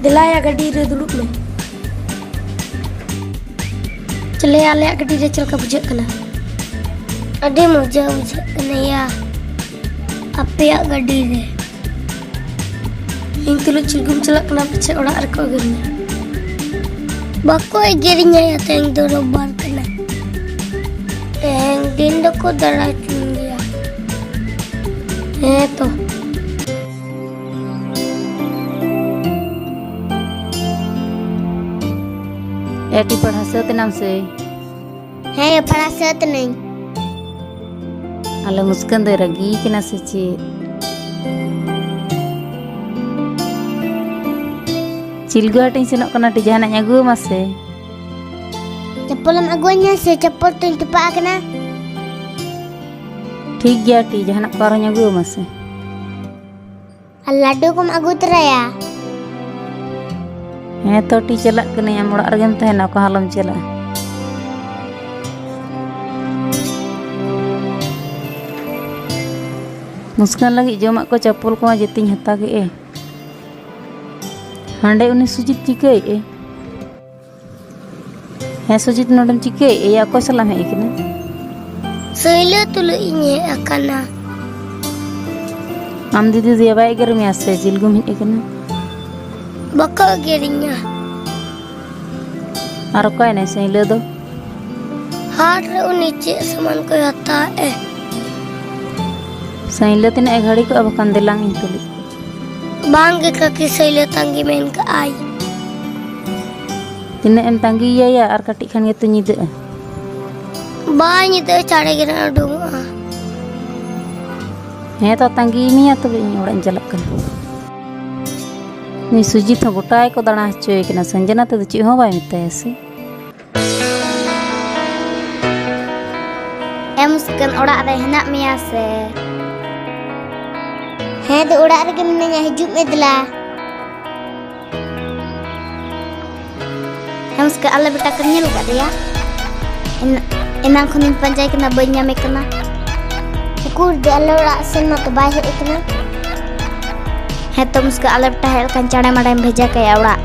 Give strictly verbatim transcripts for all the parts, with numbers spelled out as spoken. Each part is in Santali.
ᱫᱮᱞᱟᱭᱟ, ᱜᱟᱹᱰᱤ ᱨᱮ ᱫᱩᱲᱩᱵ ᱢᱮ᱾ ᱪᱮᱞᱮ, ᱟᱞᱮᱭᱟᱜ ᱜᱟᱹᱰᱤ ᱨᱮ ᱪᱮᱫ ᱞᱮᱠᱟ ᱵᱩᱡᱷᱟᱹᱜ ᱠᱟᱱᱟ? ᱟᱹᱰᱤ ᱢᱚᱡᱟ ᱵᱩᱡᱷᱟᱹᱜ ᱠᱟᱱᱟ ᱭᱟ, ᱟᱯᱮᱭᱟᱜ ᱜᱟᱹᱰᱤ ᱨᱮ᱾ ᱤᱧ ᱛᱩᱞᱩᱡ ᱪᱤᱞᱜᱩᱢ ᱪᱟᱞᱟᱜ ᱠᱟᱱᱟ, ᱯᱟᱪᱷᱮ ᱚᱲᱟᱜ ᱨᱮᱠᱚ ᱮᱜᱮᱨᱤᱧᱟ᱾ ᱵᱟᱠᱚ ᱮᱜᱮᱨᱤᱧᱟ ᱭᱟ, ᱛᱮᱦᱮᱧ ᱫᱚ ᱨᱳᱵᱵᱟᱨ ᱠᱟᱱᱟ᱾ ᱛᱮᱦᱮᱧ ᱫᱤᱱ ᱫᱚᱠᱚ ᱫᱟᱬᱟ ᱦᱚᱪᱚᱧ ᱜᱮᱭᱟ᱾ ᱦᱮᱸ ᱛᱚ᱾ ᱮ ᱴᱤ, ᱯᱟᱲᱦᱟᱣ ᱥᱟᱹᱛ ᱮᱱᱟᱢ ᱥᱮ? ᱦᱮᱸ, ᱯᱟᱲᱦᱟᱣ ᱥᱟᱹᱛ ᱮᱱᱟᱹᱧ᱾ ᱟᱞᱮ ᱢᱩᱥᱠᱟᱹᱱ ᱫᱚᱭ ᱨᱟᱹᱜᱤ ᱠᱟᱱᱟ ᱥᱮ ᱪᱮᱫ? ᱪᱤᱞᱜᱟᱹ ᱦᱟᱴ ᱤᱧ ᱥᱮᱱᱚᱜ ᱠᱟᱱᱟ, ᱴᱤ, ᱡᱟᱦᱟᱱᱟᱜ ᱤᱧ ᱟᱹᱜᱩ ᱟᱢᱟ ᱥᱮ? ᱪᱟᱯᱚᱞᱮᱢ ᱟᱹᱜᱩᱣᱟᱹᱧᱟ ᱥᱮ ᱪᱟᱯᱚᱞ ᱛᱤᱧ ᱛᱚᱯᱟᱜ ᱟᱠᱟᱱᱟ? ᱴᱷᱤᱠ ᱜᱮᱭᱟ ᱴᱤ, ᱡᱟᱦᱟᱱᱟᱜ ᱠᱚ ᱟᱨᱦᱚᱸᱧ ᱟᱹᱜᱩ ᱟᱢᱟ ᱥᱮ? ᱟᱨ ᱞᱟᱹᱰᱩ ᱠᱚᱢ ᱟᱹᱜᱩ ᱛᱚᱨᱟᱭᱟ᱾ ᱦᱮᱸ ᱛᱚ ᱴᱤ, ᱪᱟᱞᱟᱜ ᱠᱟᱹᱱᱟᱹᱧ, ᱟᱢ ᱚᱲᱟᱜ ᱨᱮᱜᱮᱢ ᱛᱟᱦᱮᱱᱟ, ᱚᱠᱟ ᱦᱚᱸ ᱟᱞᱚᱢ ᱪᱟᱞᱟᱜᱼᱟ᱾ ᱢᱩᱥᱠᱟᱹᱱ ᱞᱟᱹᱜᱤᱫ ᱡᱚᱢᱟᱜ ᱠᱚ, ᱪᱟᱯᱚᱞ ᱠᱚᱢᱟ ᱡᱚᱛᱚᱧ ᱦᱟᱛᱟᱣ ᱠᱮᱫ ᱮ᱾ ᱦᱟᱸᱰᱮ ᱩᱱᱤ ᱥᱩᱡᱤᱛ ᱪᱤᱠᱟᱹᱭᱮᱫ ᱮ? ᱦᱮᱸ ᱥᱩᱡᱤᱛ, ᱱᱚᱰᱮᱢ ᱪᱤᱠᱟᱹᱭᱮᱫ ᱮᱭᱟ? ᱚᱠᱚᱭ ᱥᱟᱞᱟᱜ ᱮᱢ ᱦᱮᱡ ᱟᱠᱟᱱᱟ? ᱥᱟᱹᱭᱞᱟᱹ ᱛᱩᱞᱩᱡ ᱤᱧ ᱦᱮᱡ ᱟᱠᱟᱱᱟ᱾ ᱟᱢ ᱫᱤᱫᱤ ᱫᱚᱭᱟ ᱵᱟᱭ ᱮᱜᱮᱨ ᱢᱮᱭᱟ ᱥᱮ? ᱡᱤᱞᱜᱩᱢ ᱦᱮᱡ ᱟᱠᱟᱱᱟ᱾ ᱵᱟᱠᱚ ᱮᱜᱮᱨᱤᱧᱟ᱾ ᱟᱨ ᱚᱠᱟᱭᱮᱱᱟᱭ ᱥᱟᱹᱭᱞᱟᱹ ᱫᱚ? ᱦᱟᱴ ᱨᱮ ᱩᱱᱤ ᱪᱮᱫ ᱥᱟᱢᱟᱱ ᱠᱚᱭ ᱦᱟᱛᱟᱣᱮᱫ ᱮ᱾ ᱥᱟᱹᱭᱞᱟᱹ ᱛᱤᱱᱟᱹᱜ ᱮ ᱜᱷᱟᱹᱲᱤ ᱠᱚᱜᱼᱟ, ᱵᱟᱠᱷᱟᱱ ᱫᱮᱞᱟᱝ ᱤᱧ ᱛᱩᱞᱩᱡ᱾ ᱵᱟᱝ ᱜᱮ ᱠᱟᱹᱠᱤ, ᱥᱟᱹᱭᱞᱟᱹ ᱛᱟᱺᱜᱤ ᱢᱮᱱ ᱠᱟᱜᱼᱟᱭ᱾ ᱛᱤᱱᱟᱹᱜ ᱮᱢ ᱛᱟᱺᱜᱤᱭᱮᱭᱟ ᱭᱟ? ᱟᱨ ᱠᱟᱹᱴᱤᱡ ᱠᱷᱟᱱ ᱜᱮᱛᱚ ᱧᱤᱫᱟᱹᱜᱼᱟ᱾ ᱵᱟᱭ ᱧᱤᱫᱟᱹᱜᱼᱟ, ᱪᱟᱲᱮ ᱜᱮ ᱱᱟᱜ ᱩᱰᱩᱝᱚᱜᱼᱟ᱾ ᱦᱮᱸ ᱛᱚ, ᱛᱟᱺᱜᱤ ᱢᱮᱭᱟ ᱛᱚᱵᱮ, ᱤᱧ ᱚᱲᱟᱜ ᱤᱧ ᱪᱟᱞᱟᱜ ᱠᱟᱱᱟ᱾ ᱱᱩᱭ ᱥᱩᱡᱤᱛ ᱦᱚᱸ ᱜᱚᱴᱟ ᱜᱮᱠᱚ ᱫᱟᱬᱟ ᱦᱚᱪᱚᱭᱮ ᱠᱟᱱᱟ, ᱥᱚᱧᱡᱚᱱᱟ ᱛᱮᱫᱚ ᱪᱮᱫ ᱦᱚᱸ ᱵᱟᱭ ᱢᱮᱛᱟᱭᱟ ᱥᱮ᱾ ᱮ ᱢᱩᱥᱠᱟᱹᱱ, ᱚᱲᱟᱜ ᱨᱮ ᱦᱮᱱᱟᱜ ᱢᱮᱭᱟ ᱥᱮ? ᱦᱮᱸ ᱫᱚ, ᱚᱲᱟᱜ ᱨᱮᱜᱮ ᱢᱤᱱᱟᱹᱧᱟ, ᱦᱤᱡᱩᱜ ᱢᱮ ᱫᱮᱞᱟ᱾ ᱦᱮᱸ ᱢᱩᱥᱠᱟᱹᱱ, ᱟᱞᱮ ᱵᱮᱴᱟ ᱠᱚᱢ ᱧᱮᱞ ᱟᱠᱟᱫᱮᱭᱟ? ᱮᱱ-, ᱮᱱᱟᱝ ᱠᱷᱚᱱᱤᱧ ᱯᱟᱸᱡᱟᱭ ᱠᱟᱱᱟ, ᱵᱟᱹᱧ ᱧᱟᱢᱮ ᱠᱟᱱᱟ᱾ ᱩᱠᱩᱨ ᱫᱚ ᱟᱞᱮ ᱚᱲᱟᱜ ᱥᱮᱱ ᱢᱟᱛᱚ ᱵᱟᱭ ᱦᱮᱡ ᱟᱠᱟᱱᱟ᱾ ᱦᱮᱸ ᱛᱚ ᱢᱩᱥᱠᱤᱞ, ᱟᱞᱮ ᱯᱮ ᱛᱟᱦᱮᱸ ᱞᱮᱠᱷᱟᱱ ᱪᱟᱬᱮ ᱢᱟᱲᱮᱢ ᱵᱷᱮᱡᱟ ᱠᱟᱭᱟ ᱚᱲᱟᱜ᱾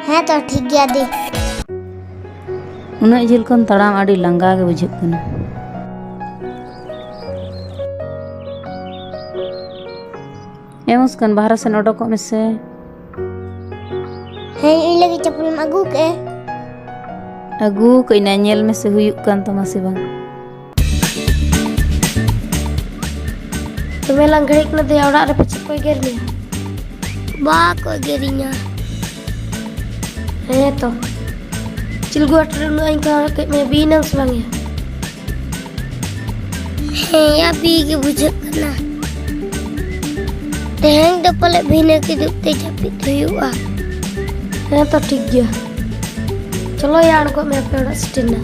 ᱦᱮᱸ ᱛᱚ ᱴᱷᱤᱠ ᱜᱮᱭᱟ ᱫᱤ᱾ ᱩᱱᱟᱹᱜ ᱡᱷᱟᱹᱞ ᱠᱷᱚᱱ ᱛᱟᱲᱟᱢ ᱟᱹᱰᱤ ᱞᱟᱸᱜᱟ ᱜᱮ ᱵᱩᱡᱷᱟᱹᱜ ᱠᱟᱱᱟ᱾ ᱮ ᱢᱩᱥᱠᱟᱱ, ᱵᱟᱦᱨᱮ ᱥᱮᱱ ᱚᱰᱚᱠᱚᱜ ᱢᱮᱥᱮ᱾ ᱦᱮᱸ, ᱤᱧ ᱞᱟᱹᱜᱤᱫ ᱪᱟᱯᱚᱞᱮᱢ ᱟᱹᱜᱩ ᱠᱮᱜᱼᱟ? ᱟᱹᱜᱩ ᱠᱟᱹᱧ ᱱᱟ, ᱧᱮᱞ ᱢᱮᱥᱮ ᱦᱩᱭᱩᱜ ᱠᱟᱱ ᱛᱟᱢᱟ ᱥᱮ ᱵᱟᱝ᱾ ᱫᱚᱢᱮ ᱞᱟᱝ ᱜᱷᱟᱹᱲᱤᱡ ᱠᱟᱱᱟ ᱫᱮᱭᱟ, ᱚᱲᱟᱜ ᱨᱮ ᱯᱟᱪᱮᱫ ᱠᱚ ᱮᱜᱮᱨ ᱢᱮᱭᱟ᱾ ᱵᱟᱠᱚ ᱮᱜᱮᱨᱤᱧᱟ᱾ ᱦᱮᱸ ᱛᱚ᱾ ᱪᱤᱞᱜᱩ ᱦᱟᱴ ᱨᱮ ᱩᱱᱟᱹᱜ ᱤᱧ ᱠᱚᱭᱚᱜ ᱠᱮᱫ ᱢᱮᱭᱟ, ᱵᱤ ᱮᱱᱟᱢ ᱥᱮ ᱵᱟᱝ ᱭᱟ? ᱦᱮᱸ ᱭᱟ, ᱵᱤ ᱜᱮ ᱵᱩᱡᱷᱟᱹᱜ ᱠᱟᱱᱟ᱾ ᱛᱮᱦᱮᱧ ᱫᱚ ᱯᱟᱞᱮ ᱵᱷᱤᱱᱟᱹ ᱠᱤᱫᱩᱵ ᱛᱮ ᱡᱟᱹᱯᱤᱫ ᱦᱩᱭᱩᱜᱼᱟ᱾ ᱦᱮᱸ ᱛᱚ ᱴᱷᱤᱠ ᱜᱮᱭᱟ᱾ ᱪᱚᱞᱚ ᱭᱟ, ᱟᱬᱜᱚᱜ ᱢᱮ, ᱟᱯᱮ ᱚᱲᱟᱜ ᱥᱮᱴᱮᱨ ᱱᱟ᱾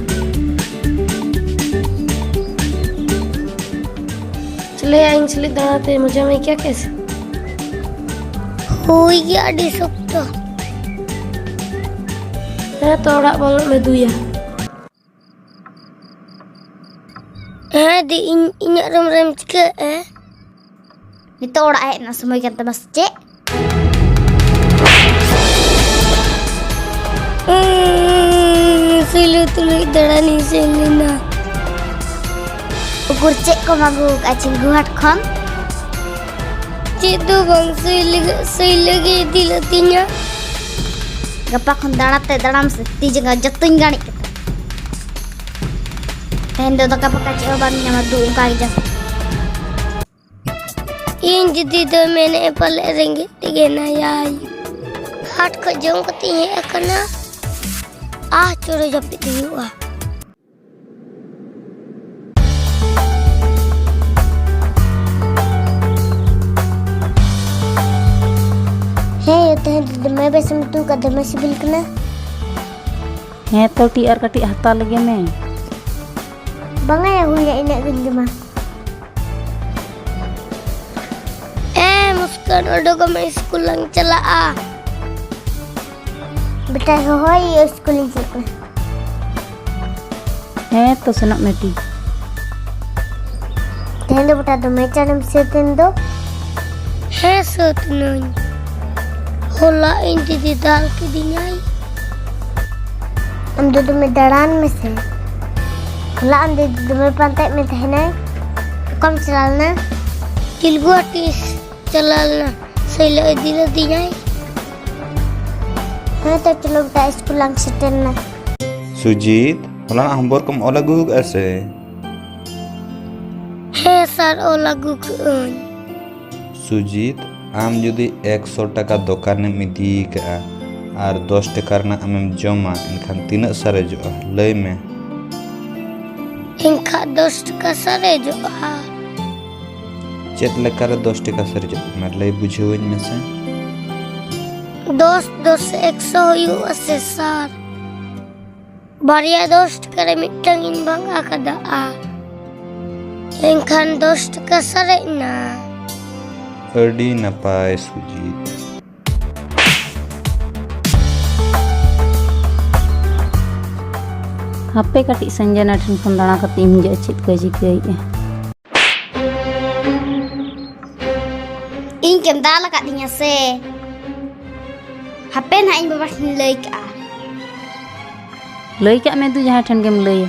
ᱪᱚᱞᱚ ᱭᱟ, ᱤᱧ ᱥᱟᱞᱟᱜ ᱫᱟᱬᱟ ᱛᱮ ᱢᱚᱡᱟᱢ ᱟᱹᱭᱠᱟᱹᱣ ᱠᱮᱫ ᱥᱮ? ᱦᱳᱭ ᱜᱮ, ᱟᱹᱰᱤ ᱥᱚᱠᱛᱚ᱾ ᱦᱮᱸ ᱛᱚ, ᱚᱲᱟᱜ ᱵᱚᱞᱚᱜ ᱢᱮ ᱫᱩᱭᱟ᱾ ᱦᱮᱸ ᱫᱤ, ᱤᱧ, ᱤᱧᱟᱹᱜ ᱨᱩᱢ ᱨᱮᱢ ᱪᱤᱠᱟᱹᱜᱼᱟ? ᱱᱤᱛᱚᱜ ᱚᱲᱟᱜ ᱦᱮᱡ ᱨᱮᱱᱟᱜ ᱥᱚᱢᱚᱭ ᱠᱟᱱ ᱛᱟᱢᱟ ᱥᱮ ᱪᱮᱫ? ᱩᱸ, ᱥᱤᱞᱩ ᱛᱩᱞᱩᱡ ᱫᱟᱬᱟᱱᱤᱧ ᱥᱮᱱ ᱞᱮᱱᱟ᱾ ᱩᱠᱩᱨ ᱪᱮᱫ ᱠᱚᱢ ᱟᱹᱜᱩ ᱠᱟᱜᱼᱟ ᱪᱷᱤᱞᱜᱩ ᱦᱟᱴ ᱠᱷᱚᱱ? ᱪᱮᱫ ᱫᱚ ᱵᱟᱝ, ᱥᱤᱞᱩ ᱜᱮ, ᱥᱤᱞᱩ ᱜᱮ ᱤᱫᱤ ᱞᱮᱫ ᱛᱤᱧᱟ᱾ ᱜᱟᱯᱟ ᱠᱷᱚᱱ ᱫᱟᱬᱟ ᱛᱮ ᱫᱟᱬᱟᱢ ᱥᱮ, ᱛᱤ ᱡᱟᱸᱜᱟ ᱡᱚᱛᱚᱧ ᱜᱟᱹᱲᱤᱡ ᱠᱟᱛᱟ᱾ ᱛᱮᱦᱮᱧ ᱫᱚ ᱫᱟᱠᱟ ᱯᱷᱟᱠᱟ ᱪᱮᱫ ᱦᱚᱸ ᱵᱟᱢ ᱧᱟᱢᱟ, ᱫᱩ ᱚᱱᱠᱟ ᱜᱮ ᱡᱟᱹᱯᱤᱫ᱾ ᱤᱧ ᱫᱤᱫᱤ ᱫᱚᱭ ᱢᱮᱱᱮᱫ ᱯᱟᱞᱮ ᱨᱮᱸᱜᱮᱡ ᱛᱮᱜᱮ ᱦᱮᱱᱟᱭᱟᱭ᱾ ᱦᱟᱴ ᱠᱷᱚᱡ ᱡᱚᱢ ᱠᱟᱛᱮ ᱤᱧ ᱦᱮᱡ ᱟᱠᱟᱱᱟ᱾ ᱟᱦ, ᱪᱚᱨᱚ ᱡᱟᱹᱯᱤᱫ ᱦᱩᱭᱩᱜᱼᱟ᱾ ᱦᱮᱸ ᱭᱳ, ᱛᱮᱦᱮᱧ ᱫᱚ ᱫᱚᱢᱮ ᱵᱮᱥᱮᱢ ᱩᱛᱩ ᱠᱟᱫ, ᱫᱚᱢᱮ ᱥᱤᱵᱤᱞ ᱠᱟᱱᱟ᱾ ᱦᱮᱸ ᱛᱚ ᱴᱤ, ᱟᱨ ᱠᱟᱹᱴᱤᱡ ᱦᱟᱛᱟᱣ ᱞᱮᱜᱮ ᱢᱮ᱾ ᱵᱟᱝᱟ ᱭᱟ, ᱦᱩᱭᱱᱟ, ᱤᱱᱟᱹᱜ ᱜᱤᱧ ᱡᱚᱢᱟ᱾ ᱮ ᱢᱩᱥᱠᱟᱱ, ᱚᱰᱚᱠᱚᱜ ᱢᱮ, ᱤᱥᱠᱩᱞ ᱞᱟᱝ ᱪᱟᱞᱟᱜᱼᱟ᱾ ᱵᱮᱴᱟ, ᱦᱚᱦᱚᱭ ᱭᱳ, ᱤᱥᱠᱩᱞ ᱤᱧ ᱪᱟᱞᱟᱜ ᱠᱟᱱᱟ᱾ ᱦᱮᱸ ᱛᱚ, ᱥᱮᱱᱚᱜ ᱢᱮ ᱴᱤ᱾ ᱛᱮᱦᱮᱧ ᱫᱚ ᱵᱮᱴᱟ ᱫᱚᱢᱮ ᱪᱟᱬᱮᱢ ᱥᱟᱹᱛ ᱮᱱ ᱫᱚ᱾ ᱦᱮᱸ, ᱥᱟᱹᱛ ᱱᱟᱹᱧ᱾ ᱦᱚᱞᱟ ᱤᱧ ᱫᱤᱫᱤ ᱫᱟᱞ ᱠᱤᱫᱤᱧᱟᱭ᱾ ᱟᱢ ᱫᱚ ᱫᱚᱢᱮ ᱫᱟᱬᱟᱱ ᱢᱮᱥᱮ᱾ ᱦᱚᱞᱟ ᱟᱢ ᱫᱤᱫᱤ ᱫᱚᱢᱮ ᱯᱟᱱᱛᱮᱭᱮᱫ ᱢᱮ ᱛᱟᱦᱮᱱᱟᱭ᱾ ᱚᱠᱟᱢ ᱪᱟᱞᱟᱣ ᱞᱮᱱᱟ? ᱠᱤᱞᱜᱩᱣᱟᱴᱤ ᱪᱟᱞᱟᱣ ᱞᱮᱱᱟ᱾ ᱥᱟᱹᱭᱞᱟᱹ ᱤᱫᱤ ᱞᱮᱫᱤᱧᱟᱭ᱾ ᱦᱮᱸ ᱛᱚ, ᱪᱚᱞᱚ ᱵᱮᱴᱟ, ᱥᱠᱩᱞ ᱞᱟᱝ ᱥᱮᱴᱮᱨ ᱮᱱᱟ᱾ ᱥᱩᱡᱤᱛ, ᱦᱚᱞᱟᱱᱟᱜ ᱦᱳᱢᱣᱟᱨᱠ ᱮᱢ ᱚᱞ ᱟᱹᱜᱩ ᱟᱠᱟᱫᱼᱟ ᱥᱮ? ᱦᱮᱸ ᱥᱟᱨ, ᱚᱞ ᱟᱹᱜᱩ ᱠᱟᱜ ᱟᱹᱧ᱾ ᱥᱩᱡᱤᱛ, ᱟᱢ ᱡᱩᱫᱤ ᱮᱠᱥᱚ ᱴᱟᱠᱟ ᱫᱚᱠᱟᱱᱮᱢ ᱤᱫᱤ ᱟᱠᱟᱫᱼᱟ ᱟᱨ ᱫᱚᱥ ᱴᱟᱠᱟ ᱨᱮᱱᱟᱜ ᱟᱢᱮᱢ ᱡᱚᱢᱟ, ᱮᱱᱠᱷᱟᱱ ᱛᱤᱱᱟᱹᱜ ᱥᱟᱨᱮᱡᱚᱜᱼᱟ? ᱞᱟᱹᱭ ᱢᱮ᱾ ᱮᱱᱠᱷᱟᱱ ᱫᱚᱥ ᱴᱟᱠᱟ ᱥᱟᱨᱮᱡᱚᱜᱼᱟ᱾ ᱪᱮᱫ ᱞᱮᱠᱟᱨᱮ ᱫᱚᱥ ᱴᱟᱠᱟ ᱥᱟᱨᱮᱡᱚᱜ ᱠᱟᱱᱟ? ᱞᱟᱹᱭ ᱵᱩᱡᱷᱟᱹᱣᱟᱹᱧ ᱢᱮᱥᱮ᱾ ᱫᱚᱥ ᱫᱚᱥ ᱮᱠᱥᱚ ᱦᱩᱭᱩᱜᱼᱟ ᱥᱮ ᱥᱟᱨ? ᱵᱟᱨᱭᱟ ᱫᱚᱥ ᱴᱟᱠᱟ ᱨᱮ ᱢᱤᱫᱴᱟᱝ ᱤᱧ ᱵᱷᱟᱜᱟ ᱠᱟᱫᱟ᱾ ᱮᱱᱠᱷᱟᱱ ᱫᱚᱥ ᱴᱟᱠᱟ ᱥᱟᱨᱮᱡ ᱮᱱᱟ᱾ ᱟᱹᱰᱤ ᱱᱟᱯᱟᱭ ᱥᱩᱡᱤᱛ᱾ ᱦᱟᱯᱮ ᱠᱟᱹᱴᱤᱡ ᱥᱚᱧᱡᱚᱱᱟ ᱴᱷᱮᱱ ᱠᱷᱚᱱ ᱫᱟᱬᱟ ᱠᱟᱛᱮ ᱤᱧ ᱦᱤᱡᱩᱜᱼᱟ, ᱪᱮᱫ ᱠᱚᱭ ᱪᱤᱠᱟᱹᱭᱮᱫᱼᱟ᱾ ᱤᱧ ᱠᱮᱢ ᱫᱟᱞ ᱟᱠᱟᱫᱤᱧᱟ ᱥᱮ? ᱦᱟᱯᱮ ᱱᱟᱦᱟᱜ ᱤᱧ ᱵᱟᱵᱟ ᱴᱷᱮᱱ ᱞᱟᱹᱭ ᱠᱟᱜᱼᱟ᱾ ᱞᱟᱹᱭ ᱠᱟᱜ ᱢᱮ ᱫᱩ, ᱡᱟᱦᱟᱸᱭ ᱴᱷᱮᱱ ᱜᱮᱢ ᱞᱟᱹᱭᱟ᱾